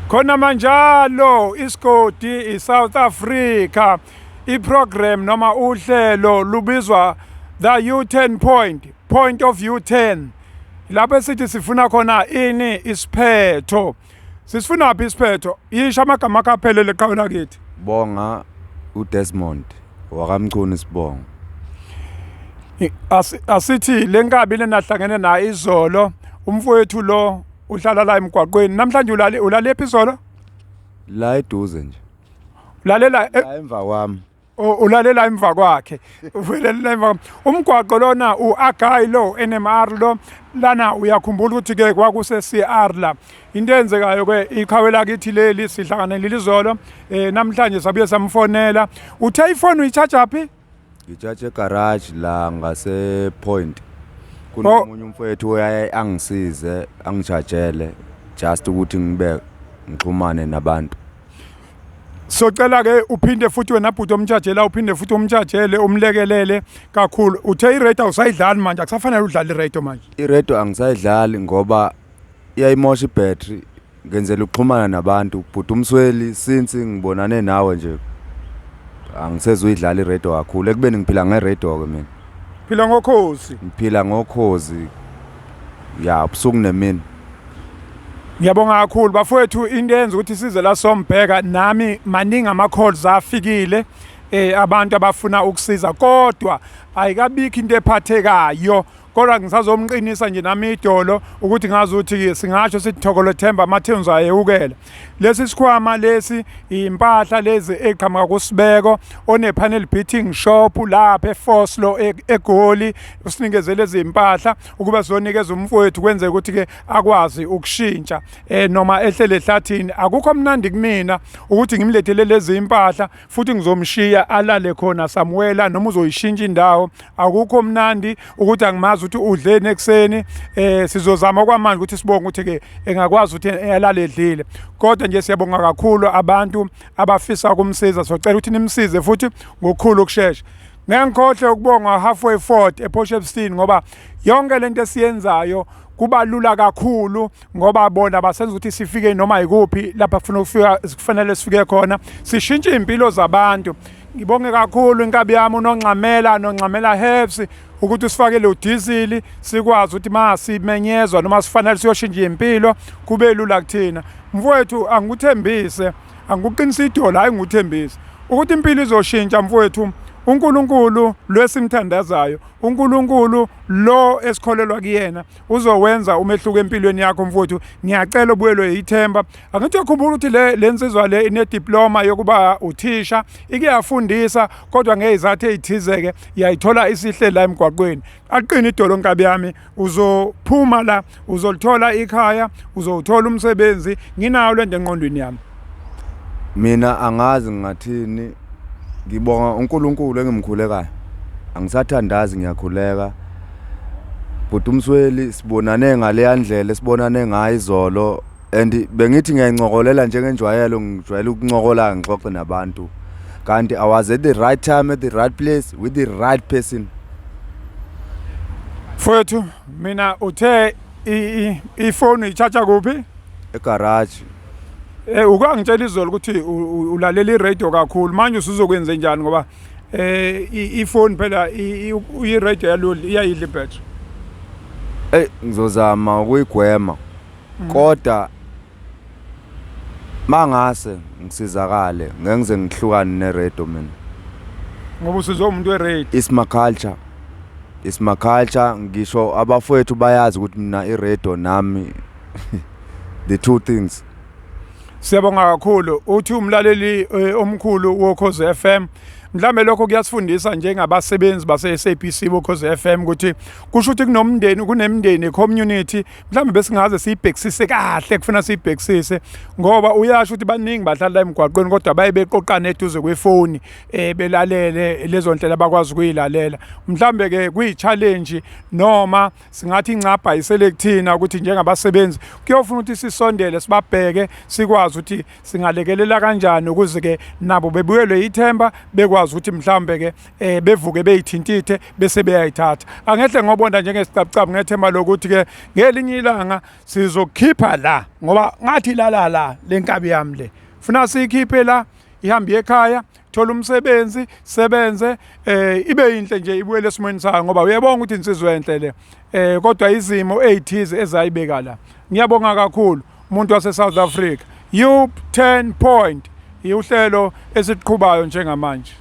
Khona manjalo isigodi iSouth Africa, iprogram noma uhlelo lubizwa the U10 point, point of U10, lapho esithi sifuna khona ini? Isiphetho. Sisifuna phi isiphetho? Yisho amagama akho aphelele, qhawe lakithi. Bonga uDesmond wakaMchunu sibongo. Asithi lenkabi lenahlangene nayo izolo, umfowethu lo uhlala la emgwaqweni namhlanje, ulale ulalephi izolo? La eduze nje. Ulalela la emva kwami. Ulalela emva kwakhe, uvelela emva umgwaqo lona uAgai lo NMR lo lana. Uyakhumbula ukuthi ke kwakuse CR la. Into eyenzekayo ke, iqhawe lakithi leli sihlanganele izolo, namhlanje sabuye samfonela. Uthe ifoni uyicharge phi? Ngicharge egarage la ngase Point. Kunomunye umfowethu oyaye angisize, angichajele, just ukuthi ngibe ngixhumane nabantu. Socela ke uphinde futhi wena bhuti omchajela, uphinde futhi umchajele, umlekelele kakhulu. Uthe iradio awusayidlali manje, akusafanele udlale iradio manje? Iradio angisayidlali ngoba iyayimosha ibattery. Ngenzela ukuxhumana nabantu, bhuti uMsweli. Since ngibonane nawe nje, angisezuyidlala iradio kakhulu, ekubeni ngiphila ngeradio ke mina. Phila ngokhozi. Ngiphila ngokhozi ya, ubusuku nemini. Ngiyabonga kakhulu, bafowethu. Into eyenza ukuthi size la sombheka nami, maningi ama calls afikile, abantu abafuna ukusiza, kodwa ayikabikho into ephathekayo. Kodwa ngisazomqinisa nje nami idolo ukuthi ngazi ukuthi singasho sithi thokolo themba amathunzi ayewukela. Lesi sikhwama lesi, impahla lezi eqhamuka kusibeko one panel beating shop lapha eFoslo eGoli, usinikezele izimpahla ukuba sizonikeza umfowethu, kwenzeka ukuthi ke akwazi ukushintsha noma ehlele ehlathini. Akukho mnandi kumina ukuthi ngimlethele lezi impahla futhi ngizomshiya alale khona Samuela, noma uzoyishintsha indawo. Akukho mnandi ukuthi angimazi ukuthi udleni ekuseni. Sizozama okwamanje ukuthi sibonge ukuthi ke engakwazi ukuthi alale edlile, kodwa nje siyabonga kakhulu abantu abafisa ukumsiza. Socela ukuthi nimsize futhi ngokukhulu ukushesha. Ngeke ngikhohle ukubonga Halfway Ford ePort Shepstone, ngoba yonke lento esiyenzayo kuba lula kakhulu ngoba bona basenza ukuthi sifike noma yikuphi lapha kufuna ukufika, kufanele sifike khona, sishintshe impilo zabantu. Ngibonge kakhulu inkabi yami uNonxamela, Nonxamela Herbs, ukuthi usifakele udizili, sikwazi ukuthi masimenyezwa noma sifanele siyoshintsha impilo, kube lula kuthina. Mfowethu, angikuthembise, angikuqinisa idolo, hayi, ngikuthembise ukuthi impilo izoshintsha, mfowethu. UNkulunkulu lwesimthandazayo, uNkulunkulu lo esikholelwa kuyena, uzowenza umehluko empilweni yakho, mfowethu. Ngiyacela ubuyelwe ithemba. Angithi uyakhumbula ukuthi le nsizwa le ine-diploma yokuba uthisha, ike yafundisa, kodwa ngezizathu ezithize-ke yayithola isihle la emgwaqweni. Aqine idolo, nkabi yami, uzophuma la, uzolithola ikhaya, uzowuthola umsebenzi. Nginayo lento engqondweni yami. Mina angazi ngingathini. Ngibonga uNkulunkulu engimkhulekayo. Angisathandazi, ngiyakhuleka. Bhuti uMsweli, sibonane ngaleya ndlela esibonane ngayo izolo, and bengithi ngiyayincokolela njengenjwayelo, ngijwayele ukuncokola, ngixoxe nabantu, kanti I was at the right time, at the right place, with the right person. Mfowethu, mina uthe ifoni uyicharge kuphi? Egarage. Ukangitshela izolo ukuthi ulalela iradio kakhulu. Manje usuzokwenza njani, ngoba ifoni phela i-radio yalolu iyayidla ibhetri? Ey, ngizozama ukuyigwema, kodwa mangase ngisizakale, ngeke ngize ngihlukane neradio mina. Ngoba usizwe umuntu weradio. It's my culture, it's my culture. Ngisho abafowethu bayazi ukuthi mina iradio nami, the two things. Siyabonga kakhulu. Uthi umlaleli omkhulu woKhozi FM. Mhlambe lokho kuyasifundisa njengabasebenzi base SABC boKhozi FM ukuthi kusho ukuthi kunomndeni, kunemndeni, community, mhlambe besingaze siyibhekisise kahle, kufuna siyibhekisise, ngoba uyasho ukuthi baningi bahlala emgwaqweni kodwa baye beqoqana eduze kwefoni, belalele lezo ndlela abakwazi ukuyilalela. Mhlambe ke kuyi challenge, noma singathi incapha isele kuthina, ukuthi njengabasebenzi kuyofuna ukuthi sisondele, sibabheke, sikwazi ukuthi singalekelela kanjani ukuze ke nabo bebuyelwe ithemba, bekwazi bekwazi ukuthi mhlambe ke eh bevuke beyithintithe bese beyayithatha. Angehle ngobonda njengesicabucabu ngethemba lokuthi ke ngelinye ilanga sizokhipha la ngoba ngathi lala la lenkabi yami le. Funa siyikhiphe la ihambe ekhaya thola umsebenzi sebenze eh ibe yinhle nje ibuyele esimweni sayo ngoba uyabonga ukuthi insizwa enhle le eh kodwa izimo ezithize ezayibeka la. Ngiyabonga kakhulu umuntu wase South Africa. You 10 point. Uhlelo esiqhubayo njengamanje.